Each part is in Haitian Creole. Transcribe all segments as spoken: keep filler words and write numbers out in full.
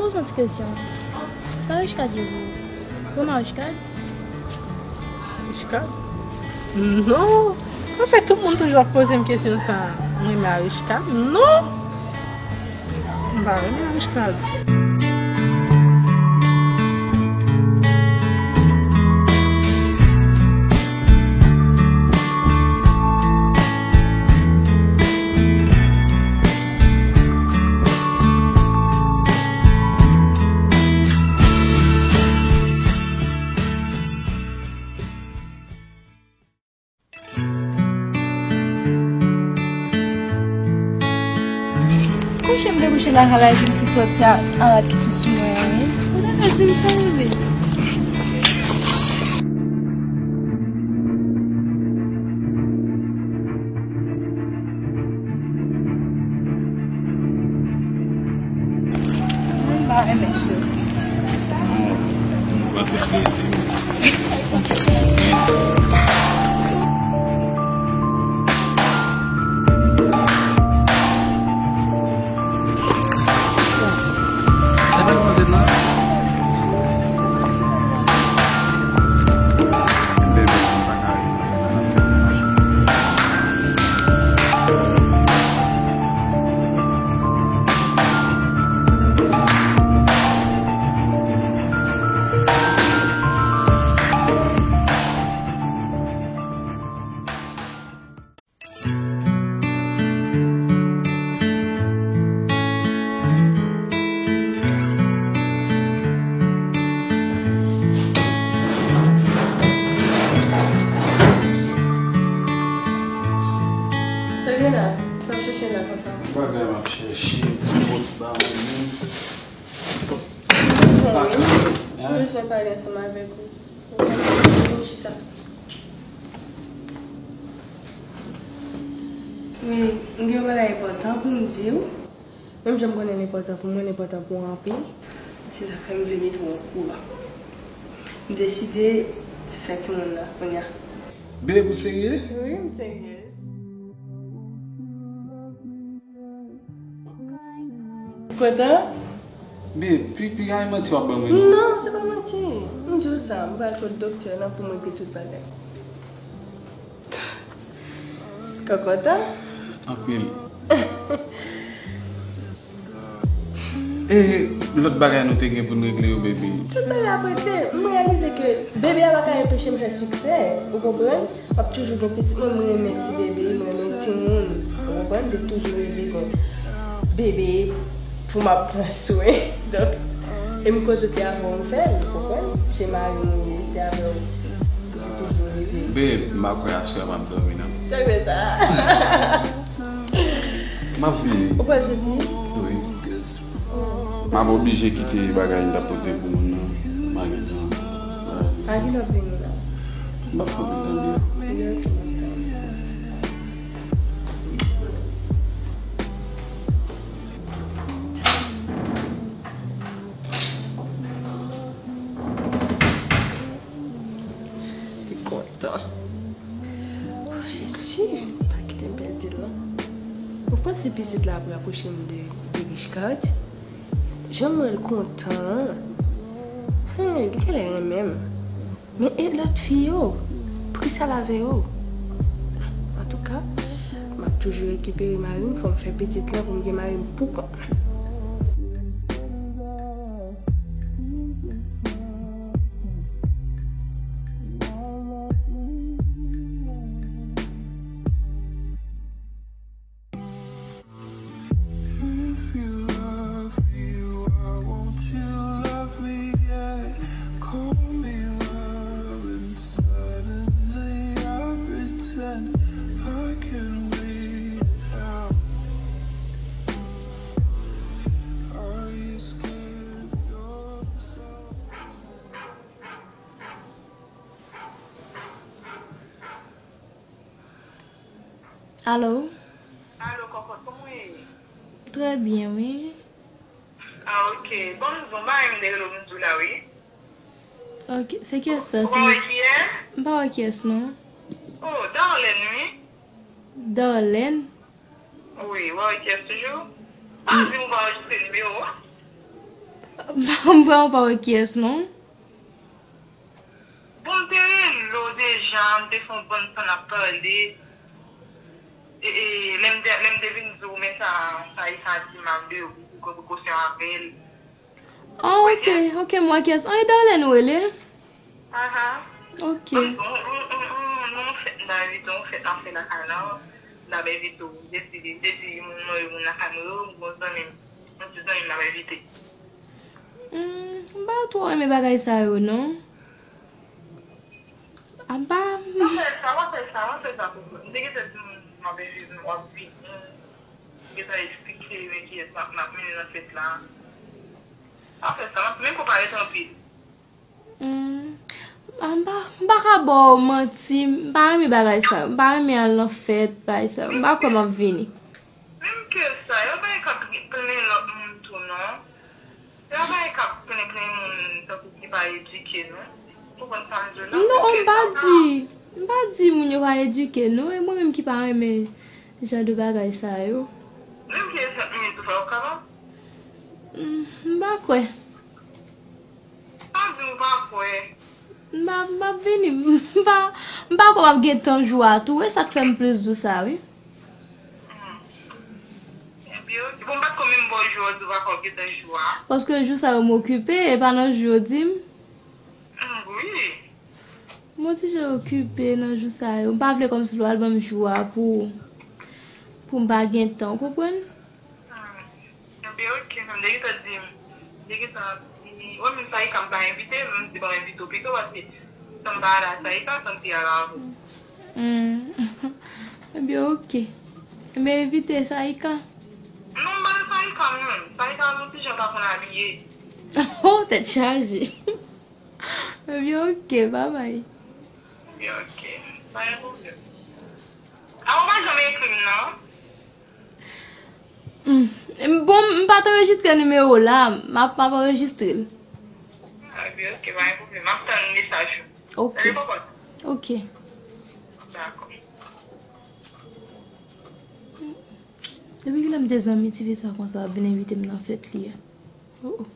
Poze yon ti kesyon. Sa Richcard ye pou ou? Ou renmen Richcard? Richcard? Non! Anfèt, tout moun toujou ap poze m kesyon sa a. Mwen renmen Richcard? Non! M pa renmen Richcard. Kouche m te kouche lakay la epi l tou sòti a, a rad ki tou sou mwen an, wi. Ou ta ka di m sa, bebe? Mwen pa renmen sipriz. Mwen pa renmen sipriz. Sa gen la? Sa w ap chèche la konsa? Bagay m ap chèche, m pot ba mwen menm. Mwen bezwen pale ansanm avèk ou. Ou ka chita. Wi, m gen yon bagay enpòtan pou m di w. Menm jan m konnen l enpòtan pou mwen, l enpòtan pou w anpil. Se sa k fè m vle mete w okouran. M deside fè timoun nan kounye a. Babe, ou serye? Wi, m serye. Kontan? Babe, pi, pi gade manti w ap ban mwen non. Non, se pa manti. M di w sa, m pral kot doktè nan pou m regle tout bagay. Ou kontan? Anpil. E lòt bagay nou te gen pou n regle yo, baby? Tout bagay ap regle. M reyalize ke bebe a pa ka anpeche m fè siksè. Ou konprann? M ap toujou gen pitit mwen, mwen renmen ti bebe, mwen renmen timoun. Ou konprann? M te toujou reve gen bebe pou m ap pran swen. Donk, e m kontan se avè w m fè l, ou konprann? Se mari m ou ye, se avè w m te toujou reve. Babe, m pa kwè aswè m ap dòmi non. Se vre sa. M ap vini. Ou pral soti? Wi. M ap oblije kite bagay m t ap pote pou moun nan. M pa gen tan. A kilè w ap vini la? M ap kanpe tande. Li kontan. O Jezi, pa kite m pèdi l non. Ou panse pitit la ap rapwoche m de, de Richcard? Jan m wè l kontan an. Hen, li genlè renmen m. Men e lòt fi yo? Priscilla avè yo? Antouka, m ap toujou rekipere mari m, fò m fè pitit lan pou m gen mari m pou kont mwen. If you love me, why won't you love me yet? Call me love and suddenly I pretend I can wait it out. Are you scared of yourself? Alo? Alo, kòkòt, kòman w ye? Trè byen, wi. Ah, ok. Bon, m di w, m pa renmen de rele w m di w la, wi. Ok, se kiyès sa? Ou pa wè kiyès? M pa wè kiyès, non. Oh, Darlene, wi. Darlene? Wi, ou pa wè kiyès toujou? Ah, di m ou pa anrejistre nimewo a? M vrèman pa wè kiyès non. Bon, m te rele w deja, m te fè yon bann tan n ap pale. E, e, lè m te, lè m te vin di w, men sa, sa, sa di m ap de ou, ou, ou, ou, ou, avè l. Ah, ok, ok, m wè kiyès. An, e Darlene ou rele? Aha. Ok. Bon, bon, bon, bon, bon, yon fèt, m ta envite w, yon fèt n ap fè lakay la. M ta envite w. M te di, m te di moun mwen, moun lakay mwen yo, m gon zanmi m, yon ti zanmi m n ap envite. Hmm, m pa twò renmen bagay sa yo, non. Apa. Pa fè sa, pa fè sa, pa fè sa pou mwen. M te gentan di moun m ap envite w, w ap vini. M gentan eksplike men kiyès m ap, m ap mennen nan fèt la. Pa fè sa, m ap, men konpare tanpri. Hmm. Ah, m pa, m pa ka ba w manti, m pa renmen bagay sa yo. M pa renmen al nan fèt, bagay sa yo. M pa kwè m ap vini. Menm ke sa, yo pa gen k ap plenyen lòt moun tou, non. Yo pa gen k ap plenyen, plenyen moun tankou ki pa edike, non. Ou konprann sa m di w la? Non, m pa di, m pa di moun yo pa edike, non. E mwen menm ki pa renmen jan de bagay sa yo. Menm ki egzanp, minit ou fè, ou kapab? Hmm, m pa kwè. Pa di m ou pa kwè. M ap, m ap vini. M pa, m pa kwè m ap gen tan jou a tou. E sa k fè m plis di w sa, wi. Hmm. Ebyen, ok. Bon, m pa t konn menm ba w jou a, di w pa kwè w gen tan jou a. Paske jou sa yo m okipe, e pa nan jou yo di m. Hmm, wi. M on ti jan okipe nan jou sa yo. M pa vle kòmsi l al ban m jou a pou, pou m pa gen tan, ou konprann? Hmm. Ebyen, ok, m te gentan di, m te gentan di, wè, menm Saïka m pa envite, m di ban m envite w pito, paske san m pa ale a Saïka, san m te ale avè w. Hmm. Ebyen, ok. Ebyen, envite Saïka. Non, m pa nan Saïka, non. Saïka, yon ti jan pa konn abiye. Oh, tèt chaje. Ebyen, ok, babay. Ebyen, ok. Pa gen pwoblèm. A, ou pa janm ekri m, non? Hmm. Bon, m pa t anrejistre nimewo w la, m ap, m ap anrejistre l. A, ebyen, ok, pa gen pwoblèm. M ap tann mesaj ou. Ok. Sa depann. Ok. Dakò. Depi kilè m te zanmi ti fi sa konsa, ap vin envite m nan fèt li a? Oh, oh.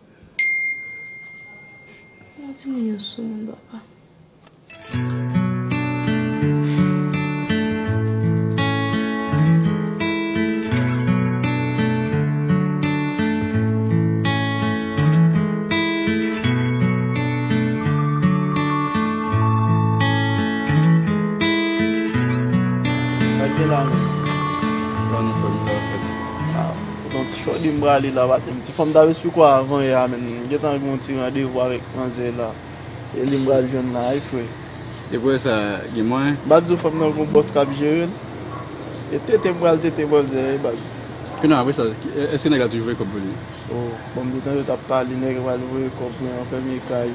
Yon timoun yo sou moun, papa. Sa k gen la menm? Bon, nou fè, nou fè. Ah, se yon ti chòdi m prale la, pa t menm. Ti fanm t ap esplike w avan yè a, men m gentan gen yon ti randevou avèk manzè la. E li m pral jwenn la, wi, frè. E pou sa, gen mwayen? M pa t di w fanm nan gon bòs k ap jere l? E tete m pral tete manzè, wi, baz. Kounye a, apre sa, èske nèg la toujou voye kòb pou li? Oh, bon, m te tande yo t ap pale, nèg la pral voye kòb pou yo anfèmen kay.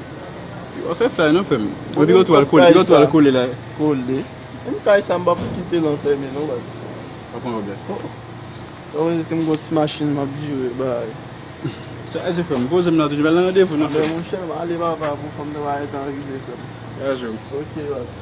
Yo fè flay non, frè m. Epi yo tou al kole, yo tou al kole la. Kole. Menm kay sa, m p ap kite l anfèmen non, baz. Pa pran pwoblèm. Oh, oh. Sa vle di si m gon ti machin m ap jere bay. Sa, e, frè m, poze m nan toujou, m al nan randevou nan. Anben, monchè, m ale papa pou fanm nan pa gentan rive, frè m. Razo. Ok, baz.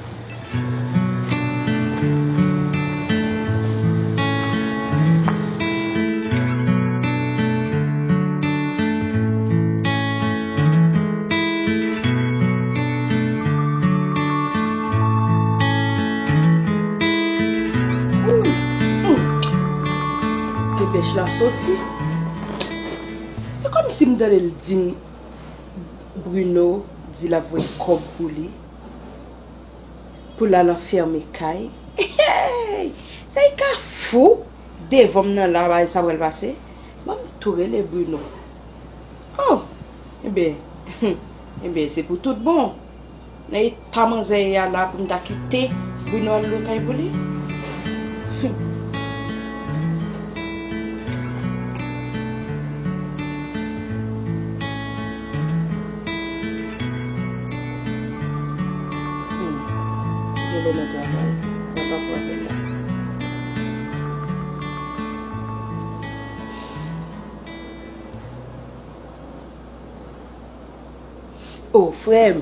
Depèch la soti. E kòmsi m tande l di m Bruno di l ap voye kòb pou li, pou l al anfèmen kay. Hey! Sa e ka fou devan m nan la, bagay sa pral pase. Ban m tou rele Bruno. Oh! Enben, enben, se pou tout bon. Nan eta manzè ye a la pou m ta kite Bruno al lwe kay pou li? Hmm. Hmm. Gen lè nan travay, nan pa pran apèl la. Oh, frè m.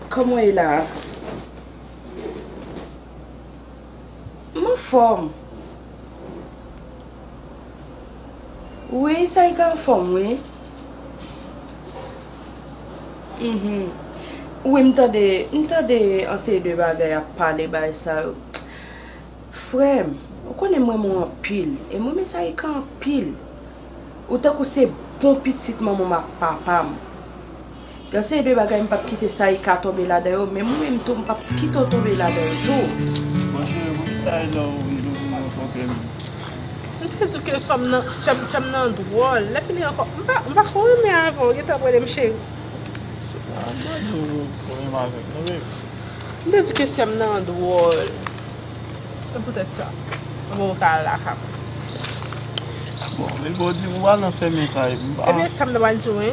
Kòman w ye la a? M anfòm. Wi, Saïka anfòm, wi. Mhm. Wi, m tande, m tande an seri de bagay ap pale, bagay sa yo. Frè m, ou konnen m renmen w anpil, e m renmen Saïka anpil. Ou tankou se bon pitit manman m ak papa m. Gen seri de bagay m p ap kite Saïka tonbe ladan yo, men mwen menm tou m p ap kite w tonbe ladan yo tou. Mwen cheri, poukisa e lè w rive pou m rankontre m? M te di w ke fanm nan, sè m, sè m nan dwòl. Lè fini ankò, m pa, m pa ko renmen avè w, gentan ap rele m cheri. Se pa m nan di w pou renmen avè m, non, baby. M te di w ke sè m nan dwòl. Se poutèt sa. Mwen poko ka al lakay mwen. Bon, men bon, di m, ou al anfèmen kay m, m pa. Ebyen, sa m ta pral di w, wi.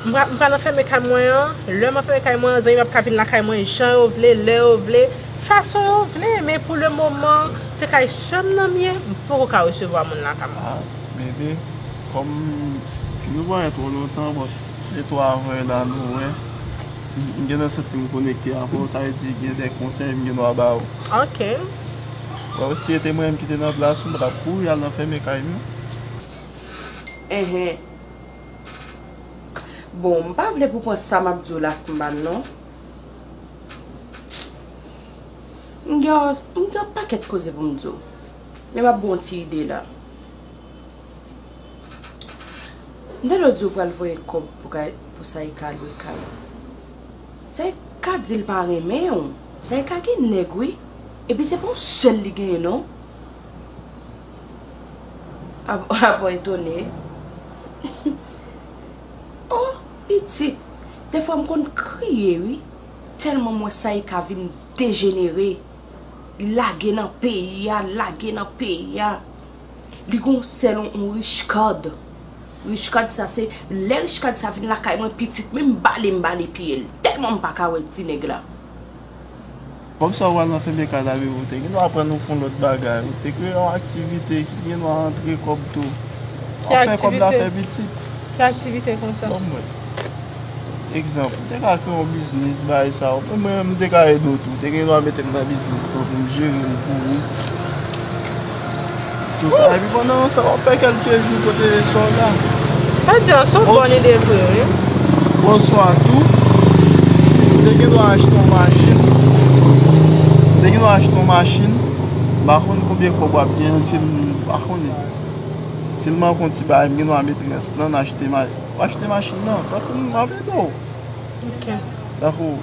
M pra-, m pral anfèmen kay mwen an. Lè m anfèmen kay mwen an, zanmi m ap ka vin lakay mwen jan yo vle, lè yo vle, fason yo vle. Men pou le moman, se kay sè m nan m ye, m poko ka resevwa moun lakay mwen. Ah, bebe, kòm nou pa gen twò lontan, bon, se twa avè la nou wè. M, m gentan santi m konekte avè w, sa vle di gen de konsèy m gen dwa ba w. Ok. Wè, si se te mwen menm ki te nan plas ou, m t ap kouri al anfèmen kay m. Enhen. Bon, m pa vle pou pran sa m ap di w la ak mal, non. M gen, m gen yon pakèt koze pou m di w. Men m ap ba w yon ti ide la. M tande w di w pral voye kòb pou kay, pou Saïka lwe kay. Saïka di l pa renmen w. Saïka gen nèg, wi. Epi se pa yon sèl li genyen, non. A, a bon, etone. Oh, pitit. Defwa m konn kriye, wi. Tèlman m wè Saïka vin dejenere. Lage nan peyi a, lage nan peyi a. Li gon sèl on, on Richcard. Richcard sa se, lè Richcard sa vin lakay mwen, pitit, menm bale m bale pye l. Tèlman m pa ka wè ti nèg la. Kòm sa w al anfèmen kay la, bebe, ou te gen dwa aprann ou fè yon lòt bagay. Ou te kreye yon aktivite ki gen dwa antre kòb tou. W ap fè kòb la fè pitit. Ki aktivite konsa? Ban m wè. Egzanp, m te ka kreye yon biznis, bagay sa yo. Mwen menm, m te ka ede w tou. M te gen dwa mete m nan biznis lan pou m jere l pou ou. Tou sa. Epi pandan sa, w ap fè kèlke jou kote sè w la. Sa di an, se yon bòn ide vre, wi. Oswa tou, m te gen dwa achte yon machin. M te gen dwa achte yon machin. M pa konn konbyen kòb w ap genyen, si m pa konnen. Si m manke yon ti bagay, m gen dwa met rès lan, n achte ma-, w achte machin nan. Tankou m ap ede w. Ok. Tankou,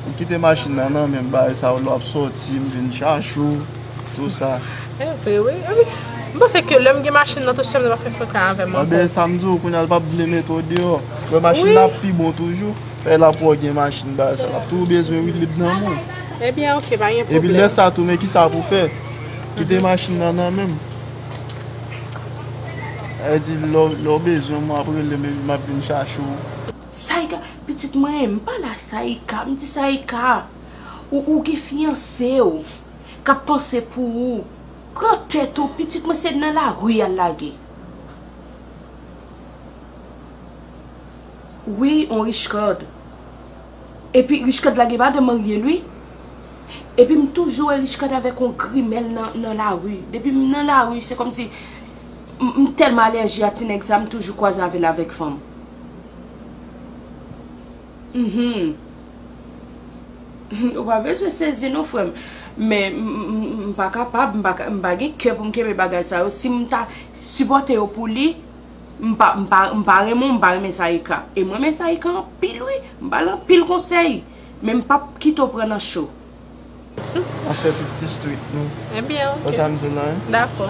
ou kite machin nan nan men m, bagay sa yo, lè w ap sòti, m vin chache w, tou sa. E vre, wi. Epi, m panse ke lè m gen machin nan, tou sè m nan pa fè frekan avè m ankò. Anben, sa m di w, kounye a l p ap vle mete w deyò. Wè machin nan ap pi bon toujou. Fè l ap wè w gen machin, bagay sa, l ap toujou bezwen wi lib nan men w. Ebyen, ok, pa gen pwoblèm. Epi lè sa tou, men kisa pou fè? Kite machin nan nan men m. Sa vle di, lè w, lè w bezwen mwen, w ap rele m, epi m ap vin chache w. Saïka, pitit mwen, m pale a Saïka, m di Saïka, ou, ou gen fiyanse w k ap panse pou ou. Pran tèt ou, pitit mwen, se nan lari y al lage. Wi, on Richcard. Epi Richcard la gen madanm marye l wi. Epi m toujou wè Richcard avèk on grimèl nan, nan lari. Depi m nan lari, se kòmsi m, m tèlman alèji a ti nèg sa, m toujou kwaze avè l avèk fanm. Mhm. Ou pa bezwen sezi non, frè m. Men m, m, m, m pa kapab, m pa ka, m pa gen kè pou m kenbe bagay sa yo. Si m ta sipòte yo pou li, m pa, m pa, m pa renmen w, m pa renmen Saïka. E mwen renmen Saïka anpil wi. M ba l anpil konsèy. Men m p ap kite w pran nan cho. N ap fè sou ti street nou. Ebyen, ok. Wè sa m di w la, hein? Dakò.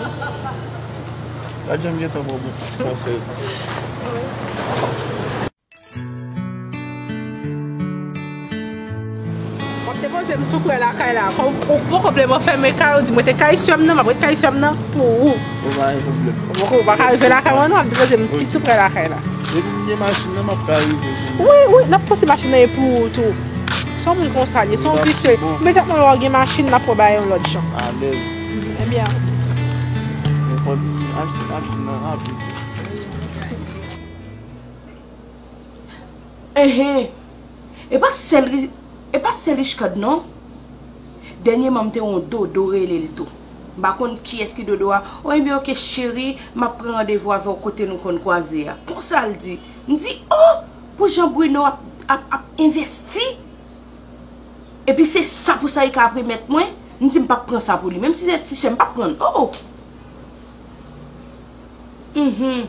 Pa janm gentan ba w bon ti konsèy. Wi. W ap depoze m tou prè lakay la. Kòm ou poko vle mwen fèmen kay, ou di mwen te kay sè m nan, m ap ret kay sè m nan pou ou. Ou pa gen pwoblèm. Ou poko, ou pa ka rive lakay mwen non, w ap depoze m tou prè lakay la. Depi m gen machin nan, m ap ka rive. Wi, wi, n ap pote machin nan e pou ou tou. Se yon moun konsa l ye, se yon visye. Imedyatman lè w gen machin, n ap wè bagay yon lòt jan. Alèz. Ebyen. Men fò n achte machin nan rapid. Enhen. E pa sèl ri-, e pa sèl Richcard non. Dènyèman m te wè yon Dodo rele l tou. M pa konn kiyès ki dodo a. O, ebyen, oke, cheri, m ap pran randevou avè w kote nou konn kwaze a. Konsa l di. M di, o, pou jan Bruno ap, ap, ap envesti. Epi se sa pou sa li ka ap remèt mwen. M di m p ap pran sa pou li. Menm si se ti sè m, m p ap pran l. O! Mhm.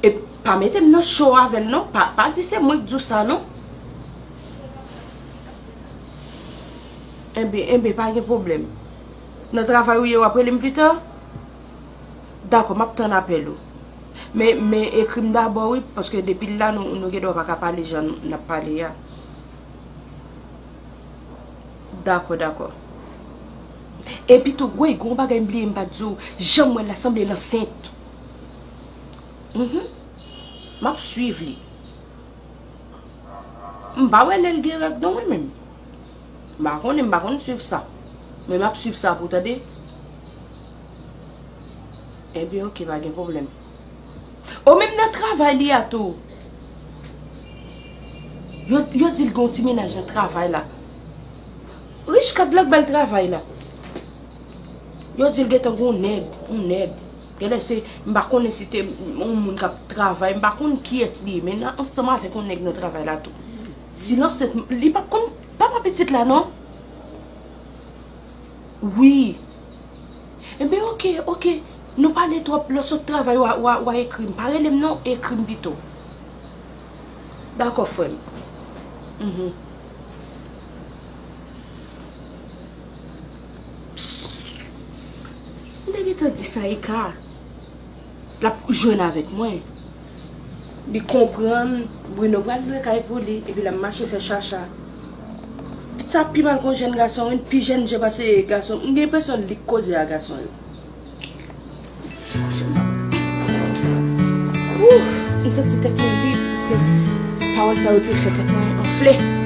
E pa mete m nan cho avè l non. Pa, pa di se mwen k di w sa non. Enben, enben, pa gen pwoblèm. Nan travay ou ye, w ap rele m pita? Dakò, m ap tann apèl ou. Men, men ekri m dabò wi, paske depi l la, nou, nou gen dwa pa ka pale jan n ap pale a. Dakò, dakò. Epi tou, woy, gon bagay m bliye m pa t di w, jan m wè l la sanble l ansent. Mhm. M ap swiv li. M pa wè lè l gen règ non mwen menm. M pa konnen, m pa konn swiv sa. Men m ap swiv sa pou tande. Ebyen, oke, pa gen pwoblèm. O, menm nan travay li a tou. Yo, yo di l gen yon ti mennaj nan travay la. Rich kad lòk bèl travay la. Yo di l gentan gen yon nèg, yon nèg. Genlè se, m pa konnen si te yon moun k ap travay, m pa konn kiyès li ye, men nan ansanm avèk yon nèg nan travay la tou. Silans, li pa konn papa pitit la non. Wi. Enben, oke, oke. Nou pale twòp, lè w sot travay, w a, w a, w a ekri m. Pa rele m non, ekri m pito. Dakò, frè m. Mhm. M te gentan di sa e ka. L ap jwenn avèk mwen. Li konprann Bruno pral lwe kay pou li, epi l ap mache fè chacha. Sa pi mal kon jèn gason, wi, pi jèn je pase gason. M gen enpresyon li k koze a gason yo. Ouf, m santi tèt mwen vib, paske pawòl sa yo te fè tèt mwen anfle.